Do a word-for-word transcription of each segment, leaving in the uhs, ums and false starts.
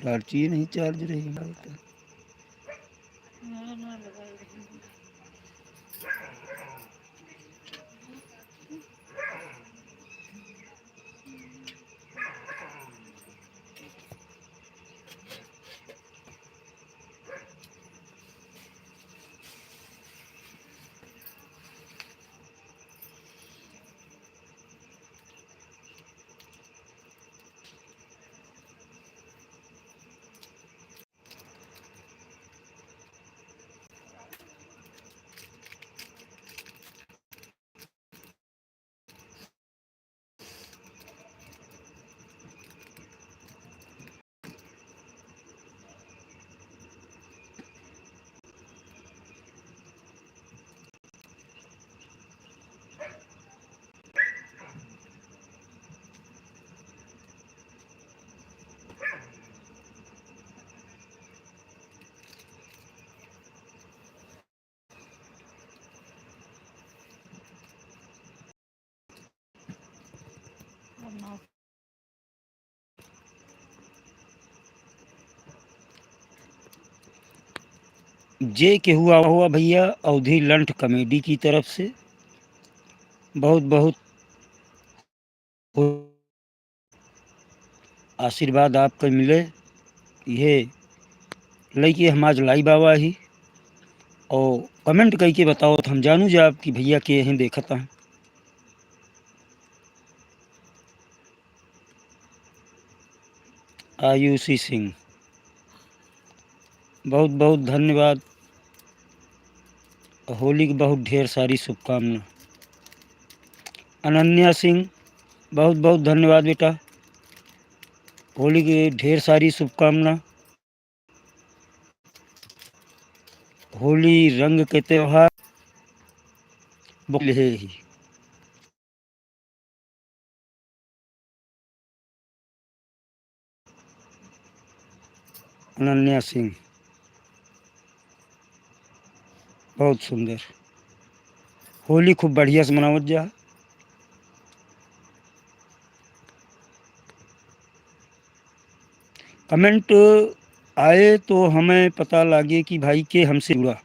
टार्च ही नहीं चार्ज रही हमारी तो। ना, ना लगाई रही। जे केहू आवा हुआ भैया, अवधी लंठ कॉमेडी की तरफ से बहुत बहुत आशीर्वाद आपके मिले। ये लइके हम आज लाइव आवा ही और कमेंट करके बताओ तो हम जानू जाब कि भैया के हैं देखत हैं। आयुषी सिंह, बहुत बहुत धन्यवाद। होली की बहुत ढेर सारी शुभकामना। अनन्या सिंह, बहुत बहुत धन्यवाद बेटा, होली की ढेर सारी शुभकामना। होली रंग के त्योहार बोले ही। अनन्या सिंह, बहुत सुंदर। होली खूब बढ़िया से मनावत जा। कमेंट आए तो हमें पता लागे कि भाई के हमसे जुड़ा।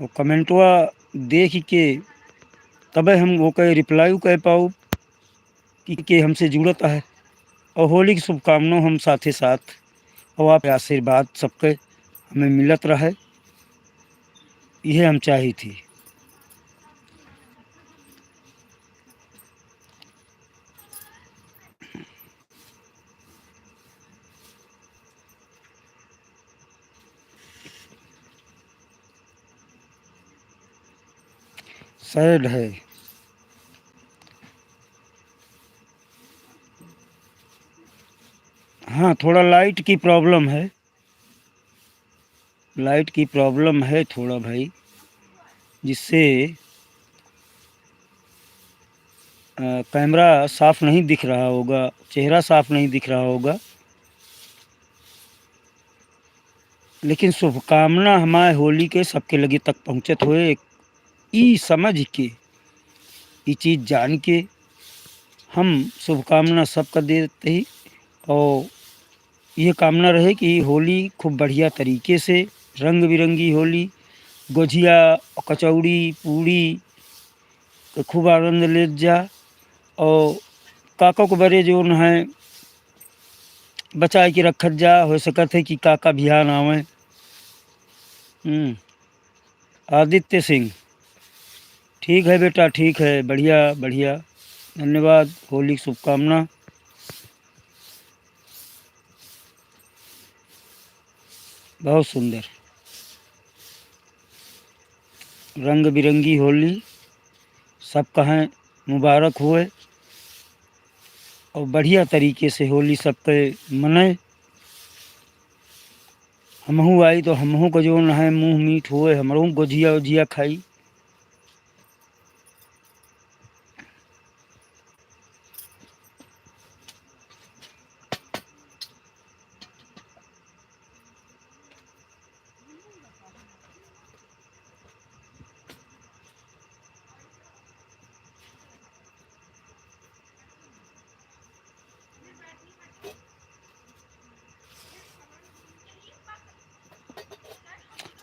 और कमेंटवा देख के तबे हम ओके रिप्लाई कर पाउब कि के हमसे जुड़त है। और होली की शुभकामना हम साथे साथ और आप आशीर्वाद सबके हमें मिलत रहे, यह हम चाही थी। सैड है। हाँ, थोड़ा लाइट की प्रॉब्लम है, लाइट की प्रॉब्लम है थोड़ा भाई, जिससे अ, कैमरा साफ नहीं दिख रहा होगा, चेहरा साफ नहीं दिख रहा होगा, लेकिन शुभकामना हमारे होली के सबके लगे तक पहुँचत होए, ई समझ के, ई चीज जान के हम शुभकामना सबका देते ही। और ये कामना रहे कि होली खूब बढ़िया तरीके से, रंग बिरंगी होली, गोझिया, कचौड़ी, पूड़ी के खूब आनंद लेत जा। और काका को बरे जोन है बचाए के रखत जा, हो सकत है कि काका बिहान आवे। हम्म, आदित्य सिंह, ठीक है बेटा, ठीक है, बढ़िया बढ़िया, धन्यवाद, होली की शुभकामना। बहुत सुंदर, रंग बिरंगी होली, सबका है मुबारक हुए और बढ़िया तरीके से होली सबके मनाए। हमहू आई तो हमहू को जोन है मुँह मीठ हुए, हमरो गोझिया उझिया खाई।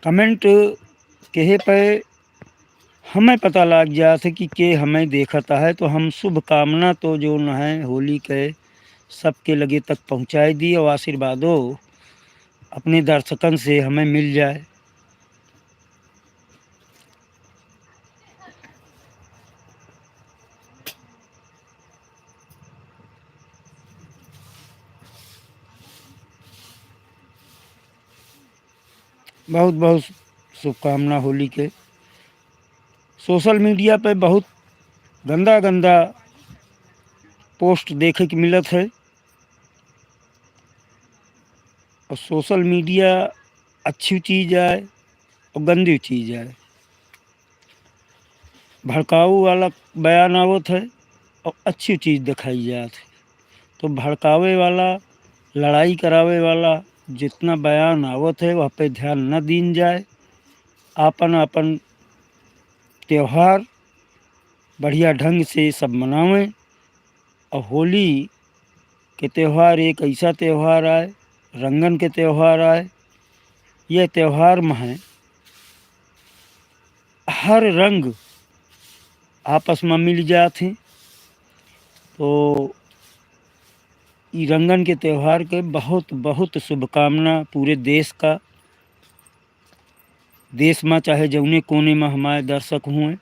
कमेंट कहे पे हमें पता लाग जात है कि के हमें देखत है, तो हम शुभकामना तो जौन है होली के सबके लगे तक पहुँचाए दी और आशीर्वादो अपने दर्शकन से हमें मिल जाए। बहुत बहुत शुभकामना होली के। सोशल मीडिया पे बहुत गंदा गंदा पोस्ट देखे के मिलत है, और सोशल मीडिया अच्छी चीज आए और गंदी चीज आए। भड़काऊ वाला बयान आवत है और अच्छी चीज दिखाई जात है। तो भड़कावे वाला, लड़ाई करावे वाला जितना बयान आवत है, वह पे ध्यान न दीन जाए। आपन आपन त्योहार बढ़िया ढंग से सब मनावें। और होली के त्योहार एक ऐसा त्योहार आए, रंगन के त्योहार आए। ये त्योहार में है, हर रंग आपस में मिल जात हैं। तो ई रंगन के त्योहार के बहुत बहुत शुभकामना पूरे देश का, देश में चाहे जौने कोने में हमारे दर्शक हुए।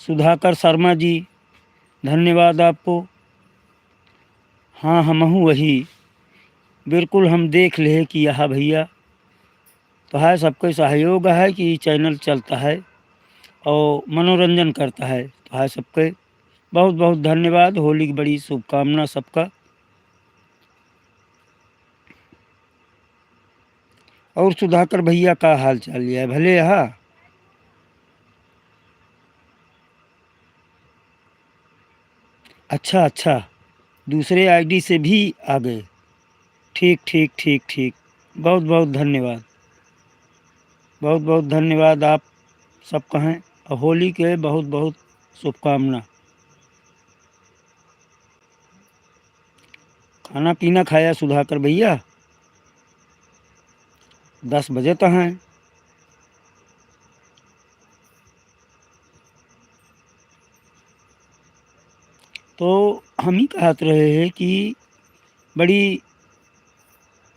सुधाकर शर्मा जी, धन्यवाद आपको। हाँ, हमहू वही, बिल्कुल हम देख ले कि यह भैया, तो है सबके सहयोग है कि चैनल चलता है और मनोरंजन करता है। तो है सबके बहुत बहुत धन्यवाद, होली की बड़ी शुभकामना सबका। और सुधाकर भैया का हाल चाल है, भले है? अच्छा, अच्छा, दूसरे आईडी से भी आ गए। ठीक, ठीक, ठीक, ठीक। बहुत, बहुत धन्यवाद। बहुत, बहुत धन्यवाद आप सबका हैं। और होली के बहुत, बहुत शुभकामना। खाना पीना खाया सुधाकर भैया? दस बजे तो हैं। तो हम ही कहत रहे हैं कि बड़ी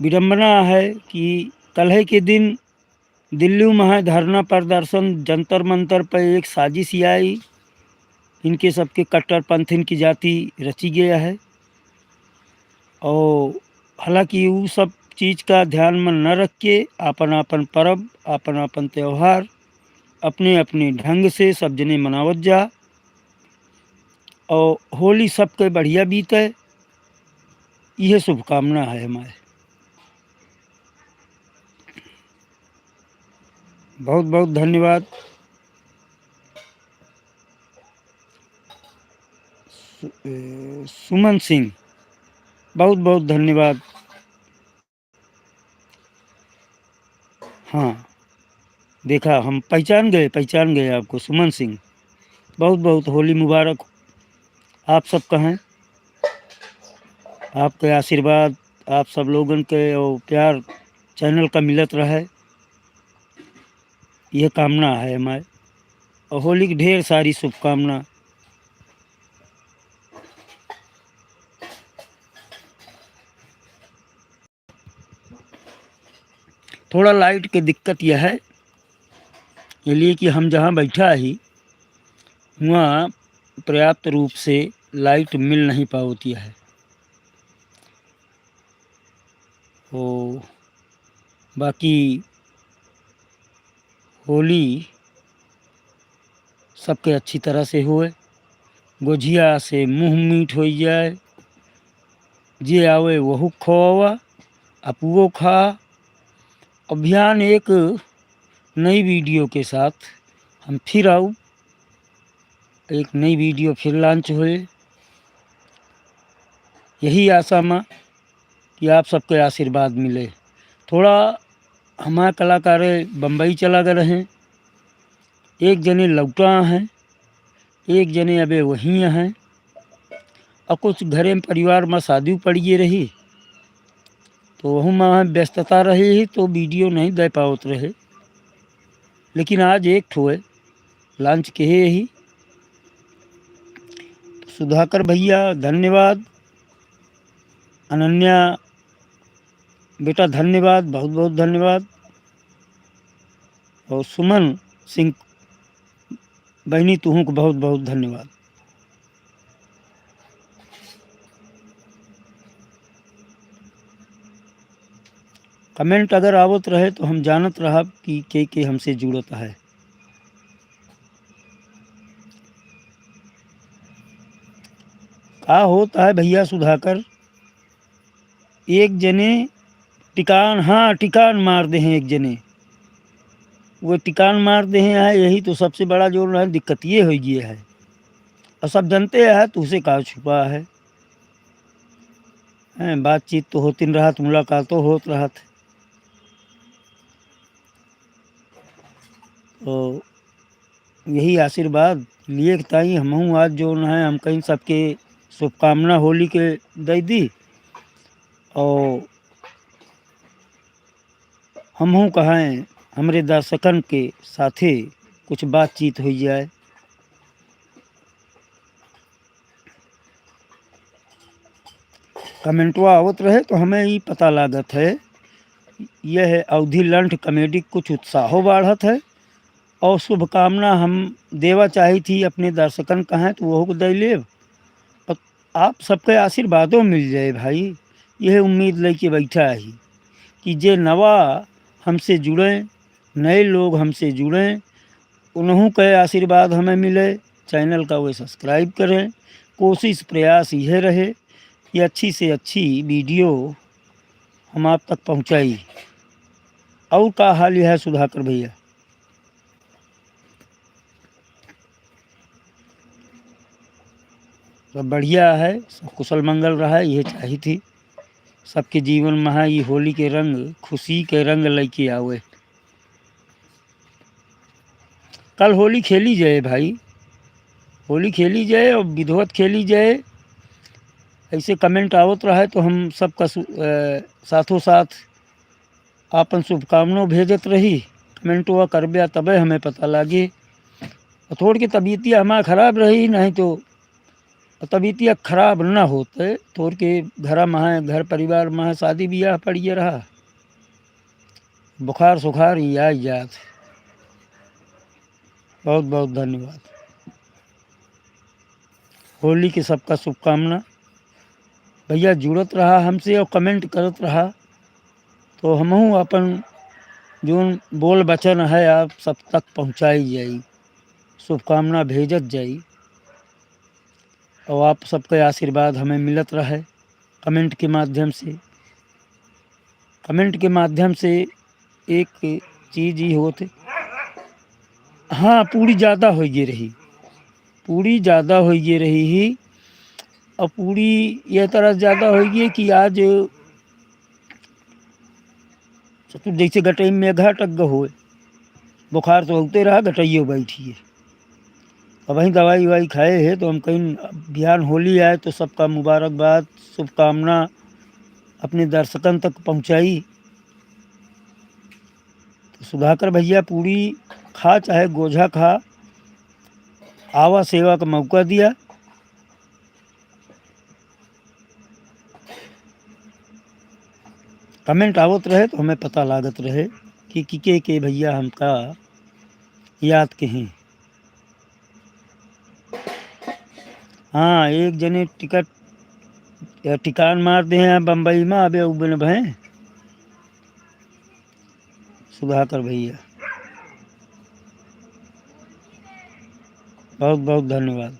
विडम्बना है कि कल्हे के दिन दिल्ली में है धरना प्रदर्शन, जंतर मंतर पर एक साजिश आई, इनके सबके कट्टरपंथिन की जाति रची गया है। और हालांकि उ सब चीज का ध्यान में न रख के आपन आपन परब, आपन आपन त्योहार अपने अपने ढंग से सब जने मनावत जा और होली सबके बढ़िया बीते, यह शुभकामना है हमारे। बहुत बहुत धन्यवाद। सु-, ए, सुमन सिंह, बहुत बहुत धन्यवाद। हाँ, देखा, हम पहचान गए, पहचान गए आपको, सुमन सिंह। बहुत बहुत होली मुबारक आप सबका है। आपके आशीर्वाद, आप सब लोगन के और प्यार चैनल का मिलत रहे, यह कामना है हमारे। और होली की ढेर सारी शुभकामना। थोड़ा लाइट के दिक्कत यह है, ये लिए कि हम जहाँ बैठा ही, वहाँ पर्याप्त रूप से लाइट मिल नहीं पावती है। तो बाकी होली सबके अच्छी तरह से होए, गोझिया से मुँह मीठ होइ जाए, जे आवे वहू खवावा, अपुओ खा। अभियान एक नई वीडियो के साथ हम फिर आऊ, एक नई वीडियो फिर लॉन्च होए, यही आशा मा कि आप सबके आशीर्वाद मिले। थोड़ा हमारे कलाकार बम्बई चला गए रहे, एक जने लौटा हैं, एक जने अबे वहीं हैं, और कुछ घरे में परिवार में शादी पड़िए रही, तो वहू मा व्यस्तता रही ही, तो video नहीं दे पावत रहे, लेकिन आज एक ठो है, launch किहे ही। सुधाकर भैया धन्यवाद, अनन्या बेटा धन्यवाद, बहुत बहुत धन्यवाद, और सुमन सिंह बहिनी तुहूँ को बहुत बहुत धन्यवाद। Comment अगर आवत रहे तो हम जानत रहब कि के के हमसे जुड़त है। का होत है भैया सुधाकर, एक जने टिकान, हाँ, टिकान मार दे हैं एक जने। वो टिकान मार दे हैं, यही तो सबसे बड़ा जो है दिक्कत ये हो गया है। और सब जानते हैं, तुझसे का छुपा है, हैं, बातचीत तो होती न रहत, मुलाकातों होत रहत। तो यही आशीर्वाद लिए के ताई हमहूँ आज जो है, हम कहीं सबके शुभकामना होली के दे दी, और हमहूँ कहें हमरे दर्शकन के साथे कुछ बातचीत हो जाए। Commentवा आवत रहे तो हमें ई पता लागत है, यह है अवधी लंठ comedy कुछ उत्साहो बाढ़त है और शुभकामना हम देवा चाही थी अपने दर्शकन कहें तो वहू को दे लेब। और आप सबके आशीर्वादों मिल जाए भाई, यह उम्मीद लेके बैठा ही कि जे नवा हमसे जुड़ें, नए लोग हमसे जुड़ें, उन्हों के आशीर्वाद हमें मिले। Channel का वे subscribe करें। कोशिश प्रयास यह रहे कि अच्छी से अच्छी video हम आप तक पहुँचाई। और का हाल यह है सुधाकर भैया? सब बढ़िया है, सब कुशल मंगल रहा, यह चाही थी। सबके जीवन में है ये होली के रंग, खुशी के रंग लेके आवे। कल होली खेली जाए भाई, होली खेली जाए और विधवत खेली जाए। ऐसे comment आवत रहा है तो हम सबका सु-, अ, साथों साथ आपन शुभकामना भेजत रही। Commentवा करबे तबे हमें पता लागे। और थोड़ के तबीयतिया हमार खराब रही, नहीं तो तबीयतिया खराब न होते। थोड़ के घर में है, घर परिवार में है, शादी ब्याह पड़िए रहा, बुखार सुखार ही आ जात। बहुत बहुत धन्यवाद। होली के सबका शुभकामना। भैया जुड़त रहा हमसे और comment करत रहा, तो हमहू अपन जोन बोल वचन है आप सब तक पहुँचाई जाई, शुभकामना भेजत जाई। और आप सबके आशीर्वाद हमें मिलत रहे comment के माध्यम से। Comment के माध्यम से एक चीज ई होत है, हाँ, पूड़ी ज्यादा होइ गई रही, पूड़ी ज्यादा होइ गई रही ही। और पूड़ी यह तरह से ज्यादा होइ गई कि आज तो जैसे गटई में मेघा अटक गए होए, बुखार तो होते रहा, गटइयो बैठी है। अब वहीं दवाई उवाई खाए है, तो हम कहीं बिहान होली आए, तो सबका मुबारकबाद, शुभकामना अपने दर्शकन तक पहुँचाई। तो सुधाकर भैया पूड़ी खा चाहे गोझा खा, आवा सेवा का मौका दिया। Comment आवत रहे तो हमें पता लागत रहे कि, कि के, के भैया हमका याद के हैं। हाँ, एक जने टिकट, या टिकान मार दे हैं बम्बई में, अबे उबे न भए। सुधाकर भैया, बहुत बहुत धन्यवाद।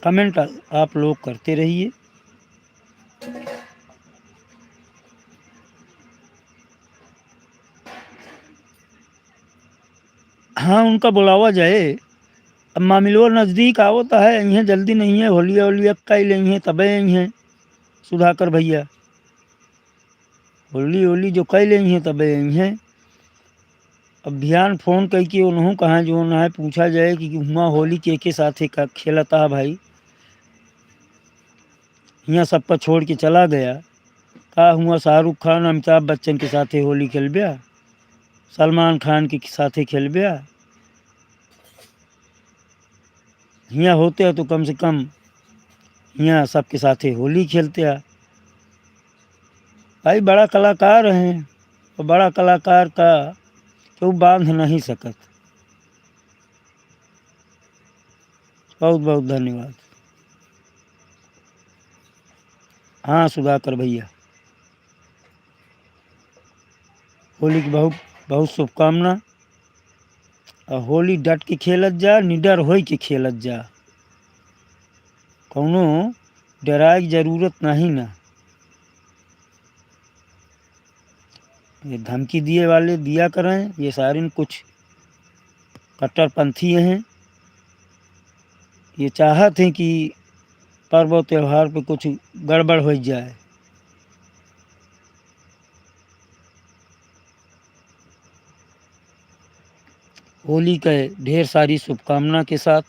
Comment आप लोग करते रहिए। हाँ, उनका बुलावा जाए। अब मामिलो नजदीक आवत है, इहें जल्दी नहीं है, होलिया ओलिया कई लेइहें तबे अइहें सुधाकर भैया। होली ओली जो कई लेइहें तबे अइहें। अब बिहान फोन कइके उनहूँ कहाँ जौन है पूछा जाए कि हुआँ होली के के साथे का खेलत हा भाई, हियाँ सबका छोड़ के चला गया, का हुआँ शाहरुख खान, अमिताभ बच्चन के साथे होली खेलब्या, सलमान खान के साथे खेलब्या? हियाँ होते हैं तो कम से कम हियाँ सबके साथे होली खेलते हैं। भाई बड़ा कलाकार हैं, और बड़ा कलाकार का केहू बांध नहीं सकत। बहुत बहुत धन्यवाद। हाँ सुधाकर भैया, होली की बहुत बहुत शुभकामना। और होली डट के खेलत जा, निडर होई के खेलत जा, कौनो डराए की जरूरत नहीं ना। ये धमकी दिए वाले दिया करें, ये सारे कुछ कट्टरपंथी हैं, ये चाहत हैं कि पर्व और त्योहार पे कुछ गड़बड़ हो जाए। होली के ढेर सारी शुभकामना के साथ,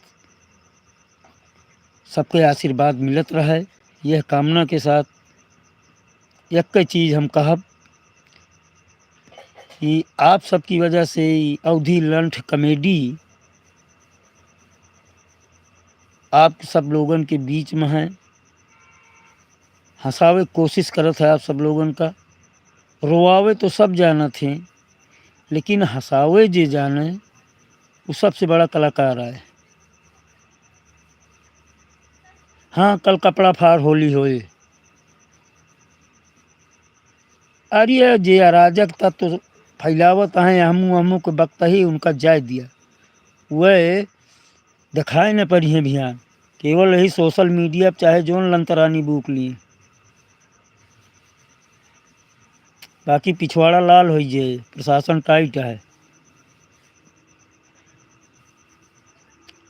सबके आशीर्वाद मिलत रहे, यह कामना के साथ एक चीज हम कहब कि आप सबकी वजह से ई अवधी लंठ कॉमेडी आप सब लोगन के बीच में है, हंसावे के कोशिश करत है आप सब लोगन का। रोआवे तो सब जानत हैं, लेकिन हंसावे जे जाने, वो सबसे बड़ा कलाकार है। हाँ, कल कपड़ा फाड़ होली होए। अरे, जे अराजक तत्व फैलावत हैं, हमू, हमू के वक्त ही उनका जाय दिया, वह दिखाए न पड़िहे भियान। केवल यही सोशल मीडिया पे चाहे जौन लंतरानी बूक लिए, बाकी पिछवाड़ा लाल होइ जाए, प्रशासन टाइट है।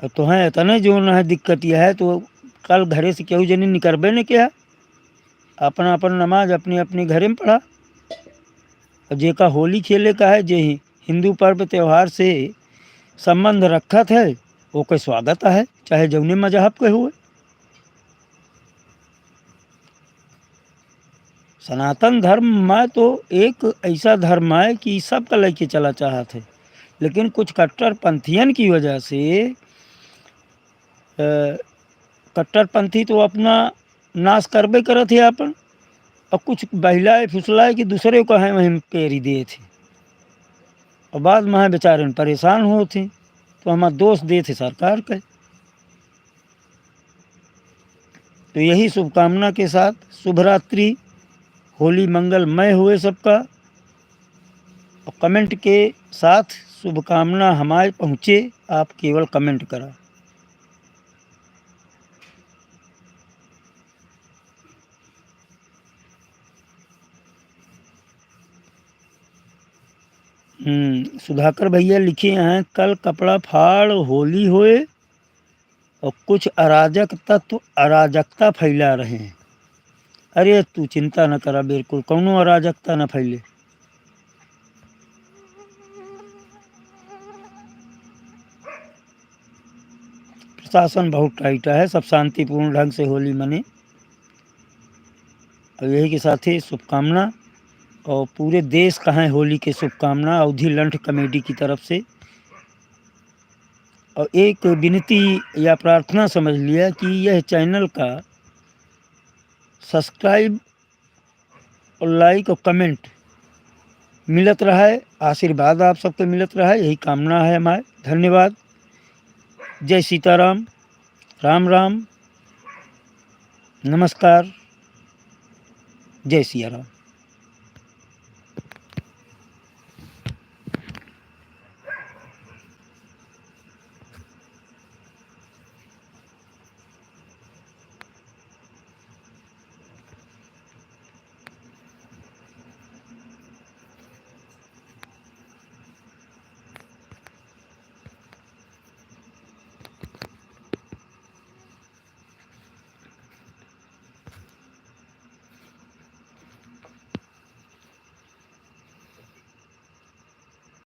अब तोहें इतने जौन है दिक्कत यह है, तो कल घरे से केहू जने निकरबे न किया, अपना अपन नमाज अपने अपने घरे में पढ़ा। और जेका होली खेले का है, जे हि-, हिंदू पर्व त्योहार से संबंध रखत है, ओके स्वागत है, चाहे जौने मजहब के हुए। सनातन धर्म में तो एक ऐसा धर्म है कि सबका लेके चला चाहत है, लेकिन कुछ कट्टरपंथियन की वजह से, अ, कट्टरपंथी तो अपना नाश करबे करत है अपन, और कुछ बहिलाए फुसलाए कि दूसरे को हैं वहीं पेरी देत है, और बाद में बेचारे परेशान होत हैं, तो हमार दोष देत है सरकार के। तो यही शुभकामना के साथ शुभ रात्रि, होली मंगलमय हुए सबका। और कमेंट के साथ शुभकामना हमारे पहुँचे, आप केवल कमेंट करा। हम्म, सुधाकर भैया लिखे हैं, "कल कपड़ा फाड़ होली होए और कुछ अराजक तत्व अराजकता फैला रहे हैं।" अरे, तू चिंता न करा, बिल्कुल कौनो अराजकता न फैले। प्रशासन बहुत टाइट है, सब शांतिपूर्ण ढंग से होली मने। और यही के साथ ही शुभकामना, और पूरे देश का है होली के शुभकामना अवधी लंठ कॉमेडी की तरफ से। और एक विनती या प्रार्थना समझ लिया कि यह चैनल का सब्सक्राइब और लाइक और कमेंट मिलत रहे, आशीर्वाद आप सबके मिलत रहे, यही कामना है हमारे। धन्यवाद। जय सीताराम, राम राम, नमस्कार, जय सिया राम।